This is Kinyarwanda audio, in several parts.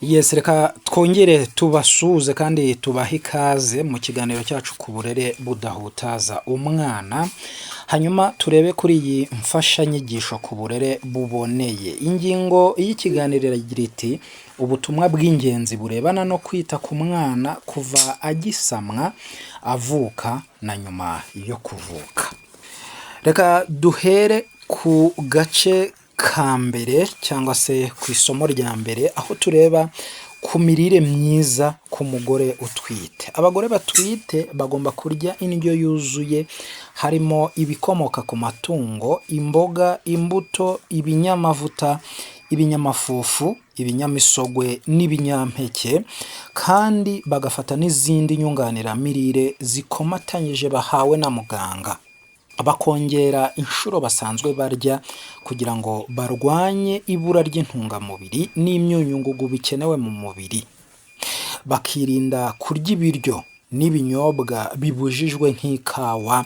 Yes, reka twongere tubasuhuze kandi tubahe ikaze mu kiganiro cyacu ku burere budahutaza umwana, hanyuma turebe kuri iyi mfashanyigisho ku burere buboneye. Ingingo y'ikiganiro iragira iti: "Ubutumwa bw'ingenzi burebana no kwita ku mwana kuva agisamwa, avuka na nyuma yo kuvuka." Reka duhere ku gace ka mbere cyangwa se ku isomo rya mbere, aho tureba ku mirire myiza ku mugore utwite. Abagore batwite bagomba kurya indyo yuzuye, harimo ibikomoka ku matungo, imboga, imbuto, ibinyamavuta, ibinyamafufu, ibinyamisogwe n'ibinyampeke, kandi bagafata n'izindi nyunganiramirire zikomatanyije bahawe na muganga. Bakongera inshuro basanzwe barya kugira ngo barwanye ibura ry'intungamubiri n'imyunyungugu bikenewe mu mubiri. Bakirinda kurya ibiryo n'ibinyobwa bibujijwe nk'ikawa,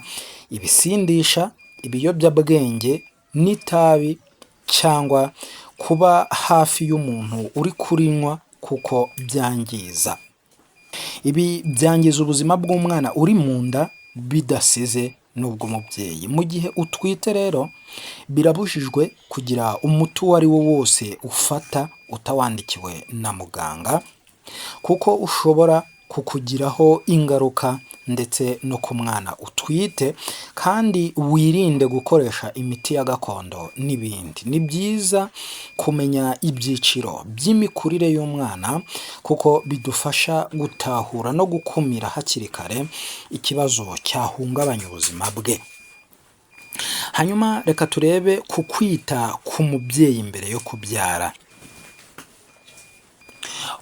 ibisindisha, ibiyobyabwenge n'itabi cyangwa kuba hafi y'umuntu uri kurinywa kuko byangiza. Ibi byangiza ubuzima bw'umwana uri mu nda bidasize n'ubw'umubyeyi. Mu gihe utwite rero, birabujijwe kugira umuti uwo ari wo wose ufata utawandikiwe na muganga, kuko ushobora kukugiraho ingaruka ndetse no ku mwana utwite, kandi wirinde gukoresha imiti ya gakondo n'ibindi. Ni byiza kumenya ibyiciro by'imikurire y'umwana kuko bidufasha gutahura no gukumira hakiri kare ikibazo cyahungabanya ubuzima bwe. Hanyuma reka turebe ku kwita ku mubyeyi mbere yo kubyara.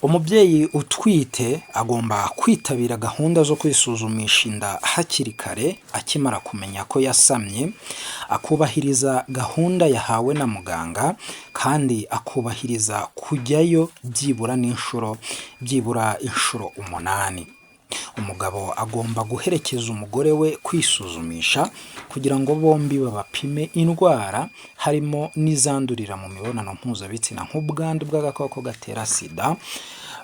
Umubyeyi utwite agomba kwitabira gahunda zo kwisuzumisha inda hakiri kare akimara kumenya ko yasamye, akubahiriza gahunda yahawe na muganga kandi akubahiriza kujyayo byibura n'inshuro byibura inshuro 8. Umugabo agomba guherekeza umugore we kwisuzumisha kugira ngo bombi babapime indwara, harimo n'izandurira mu mibonano mpuzabitsina nk'ubwandu bw'agakoko gatera SIDA,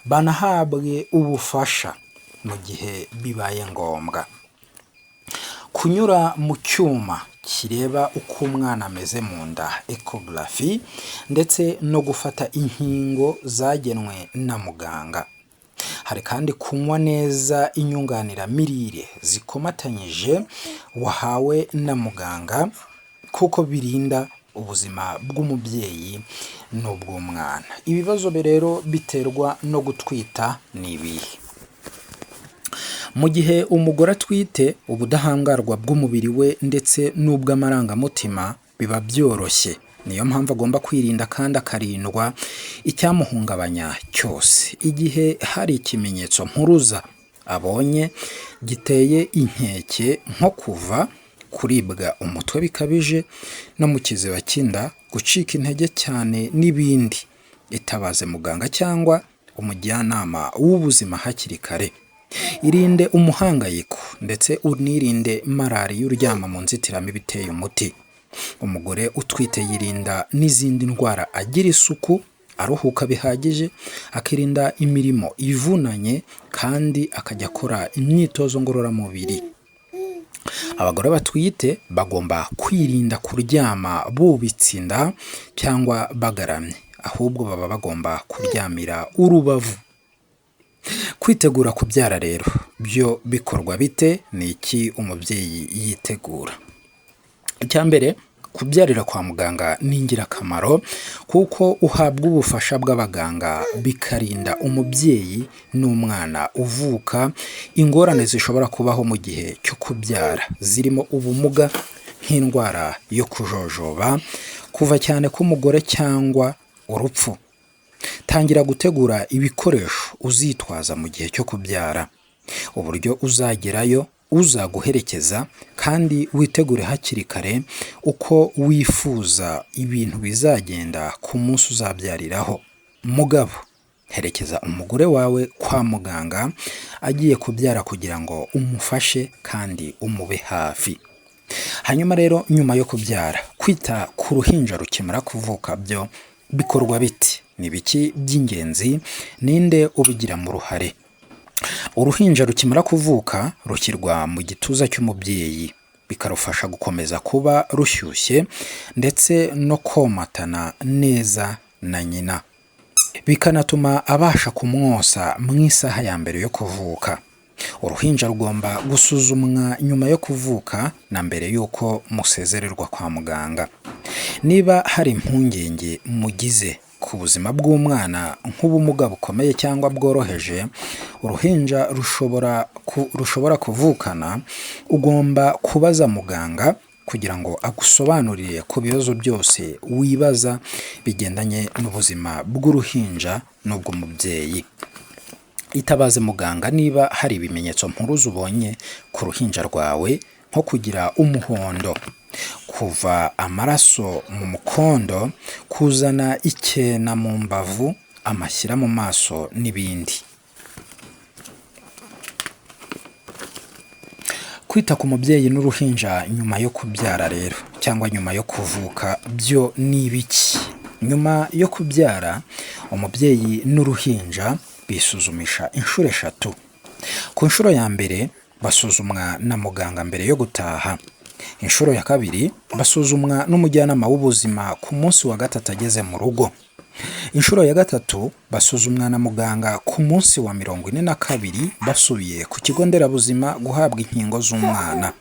banahabwe ubufasha mu gihe bibaye ngombwa. Kunyura mu cyuma kireba uko umwana ameze mu nda, échographie, ndetse no gufata inkingo zagenwe na muganga. Hari kandi kunywa neza inyunganiramirire zikomatanyije wahawe na muganga kuko birinda ubuzima bw'umubyeyi n'ubw'umwana. Ibibazo rero biterwa no gutwita ni ibihe? Mu gihe umugore atwite, ubudahangarwa bw'umubiri we ndetse n'ubw'amarangamutima biba byoroshye. Niyo mpamvu agomba kwirinda kandi akarindwa icyamuhungabanya cyose. Igihe hari ikimenyetso mpuruza abonye giteye inkeke nko kuva, kuribwa umutwe bikabije no mu kiziba cy'inda, gucika intege cyane n'ibindi, itabaze muganga cyangwa umujyanama w'ubuzima hakiri kare. Irinde umuhangayiko ndetse unirinde malariya uryama mu nzitiramibu iteye umuti. Umugore utwite yirinda n'izindi ndwara agira isuku, aruhuka bihagije, akirinda imirimo ivunanye kandi akajya akora imyitozo ngororamubiri. Abagore batwite bagomba kwirinda kuryama bubitse inda cyangwa bagaramye, ahubwo baba bagomba kuryamira urubavu. Kwitegura kubyara rero byo bikorwa bite? Ni iki umubyeyi yitegura? Icya mbere, kubyarira kwa muganga ni ingirakamaro kuko uhabwa ubufasha bw'abaganga, bikarinda umubyeyi n'umwana uvuka ingorane zishobora kubaho mu gihe cyo kubyara, zirimo ubumuga nk'indwara yo kujojoba, kuva cyane k'umugore cyangwa urupfu. Tangira gutegura ibikoresho uzitwaza mu gihe cyo kubyara, uburyo uzagerayo, uzaguherekeza, kandi witegure hakiri kare uko wifuza ibintu bizagenda ku munsi uzabyariraho. Mugabo, herekeza umugore wawe kwa muganga agiye kubyara kugira ngo umufashe kandi umube hafi. Hanyuma rero, nyuma yo kubyara, kwita ku ruhinja rukimara kuvuka byo bikorwa biti? Ni ibiki by'ingenzi? Ninde ubigiramo uruhare? Uruhinja rukimara kuvuka rushyirwa mu gituza cy'umubyeyi, bikarufasha gukomeza kuba rushyushye ndetse no komatana neza na nyina, bikanatuma abasha kumwosa mu isaha ya mbere yo kuvuka. Uruhinja rugomba gusuzumwa nyuma yo kuvuka na mbere y'uko musezererwa kwa muganga. Niba hari impungenge mugize ku buzima bw'umwana, nk'ubumuga bukomeye cyangwa bworoheje uruhinja rushobora kuvukana, ugomba kubaza muganga kugira ngo agusobanurire ku bibazo byose wibaza bigendanye n'ubuzima bw'uruhinja n'ubw'umubyeyi. Itabaze muganga niba hari ibimenyetso mpuruza ubonye ku ruhinja rwawe, nko kugira umuhondo, kuva amaraso mu mukondo, kuzana icyena mu mbavu, amashyira mu maso n'ibindi. Kwita ku mubyeyi n'uruhinja nyuma yo kubyara rero cyangwa nyuma yo kuvuka byo ni ibiki? Nyuma yo kubyara, umubyeyi n'uruhinja bisuzumisha inshuro eshatu. Ku nshuro ya mbere basuzumwa na muganga mbere yo gutaha. Inshuro ya kabiri basuzumwa n'umujyanama w'ubuzima ku munsi wa gatatu ageze mu rugo. Inshuro ya gatatu basuzumwa na muganga ku munsi wa 42 basubiye ku kigo nderabuzima guhabwa inkingo z'umwana.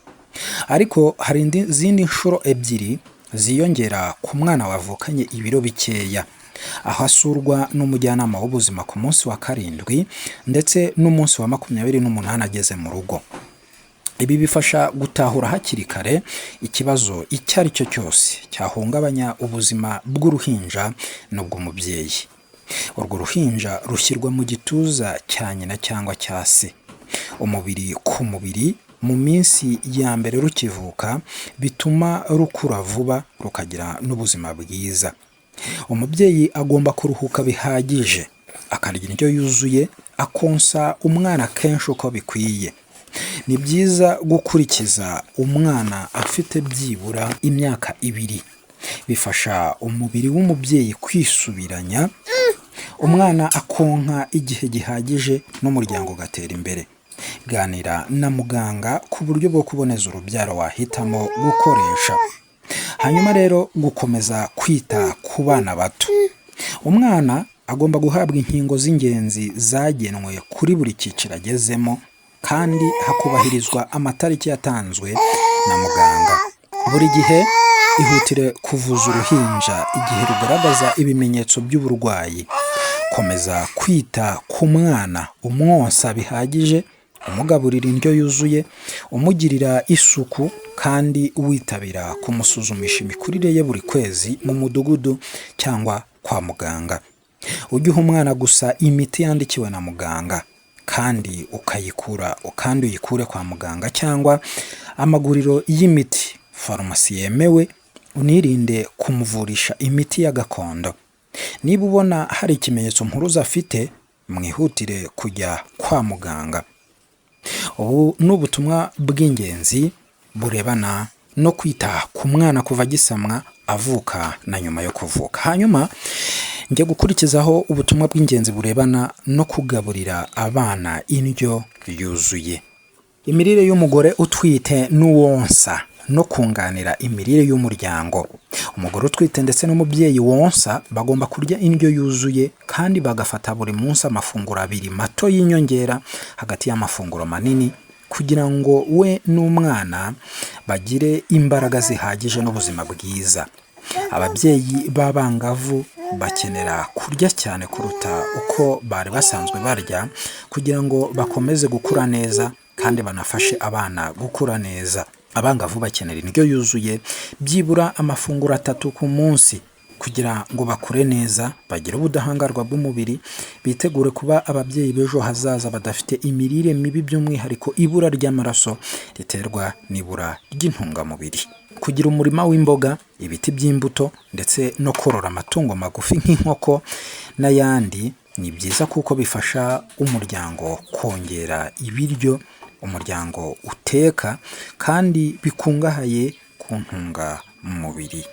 Ariko hari izindi nshuro ebyiri ziyongera ku mwana wavukanye ibiro bikeya, aho asurwa n'umujyanama w'ubuzima ku munsi wa 7 ndetse n'umunsi wa 28 ageze mu rugo. Ibi bifasha gutahura hakiri kare ikibazo icyo ari cyo cyose cyahungabanya ubuzima bw'uruhinja n'ubw'umubyeyi. Urwo ruhinja rushyirwa mu gituza cya nyina cyangwa cya se, umubiri ku mubiri, mu minsi ya mbere rukivuka, bituma rukura vuba rukagira n'ubuzima bwiza. Umubyeyi agomba kuruhuka bihagije, akarya indyo yuzuye, akonsa umwana kenshi uko bikwiye. Ni byiza gukurikiza umwana afite byibura imyaka 2. Bifasha umubiri w'umubyeyi kwisubiranya, umwana akonka igihe gihagije n'umuryango ugatera imbere. Ganira na muganga ku buryo bwo kuboneza urubyaro wahitamo gukoresha. Hanyuma rero gukomeza kwita ku bana bato. Umwana agomba guhabwa inkingo z'ingenzi zagenwe kuri buri cyiciro agezemo, kandi hakubahirizwa amatariki yatanzwe na muganga. Buri gihe ihutire kuvuza uruhinja igihe rugaragaza ibimenyetso by'uburwayi. Komeza kwita ku mwana umwonsa bihagije, umugaburira indyo yuzuye, umugirira isuku kandi witabira kumusuzumisha imikurire ye buri kwezi mu mudugudu cyangwa kwa muganga. Ujye uha umwana gusa imiti yandikiwe na muganga, kandi ukayikura kandi uyikure kwa muganga cyangwa amaguriro y'imiti, farumasi yemewe, unirinde kumuvurisha imiti ya gakondo. Niba ubona hari ikimenyetso mpuruza afite, mwihutire kujya kwa muganga. Ubu ni ubutumwa bw'ingenzi burebana no kwita ku mwana kuva agisamwa, avuka na nyuma yo kuvuka. Hanyuma njya gukurikizaho ubutumwa bw'ingenzi burebana no kugaburira abana indyo yuzuye. Imirire y'umugore utwite n'uwonsa no kunganira imirire y'umuryango. Umugore utwite ndetse n'umubyeyi wonsa bagomba kurya indyo yuzuye kandi bagafata buri munsi amafunguro abiri mato y'inyongera hagati y'amafunguro manini, kugira ngo we n'umwana bagire imbaraga zihagije n'ubuzima bwiza. Ababyeyi b'abangavu bakenera kurya cyane kuruta uko bari basanzwe barya kugira ngo bakomeze gukura neza kandi banafashe abana gukura neza. Abangavu bakenera indyo yuzuye byibura amafunguro 3 ku munsi kugira ngo bakure neza, bagire ubudahangarwa bw'umubiri, bitegure kuba ababyeyi b'ejo hazaza badafite imirire mibi, by'umwihariko ibura ry'amaraso riterwa n'ibura ry'intungamubiri. Kugira umurima w'imboga, ibiti by'imbuto ndetse no korora amatungo magufi nk'inkoko n'ayandi ni byiza kuko bifasha umuryango kongera ibiryo umuryango uteka kandi bikungahaye ku ntungamubiri.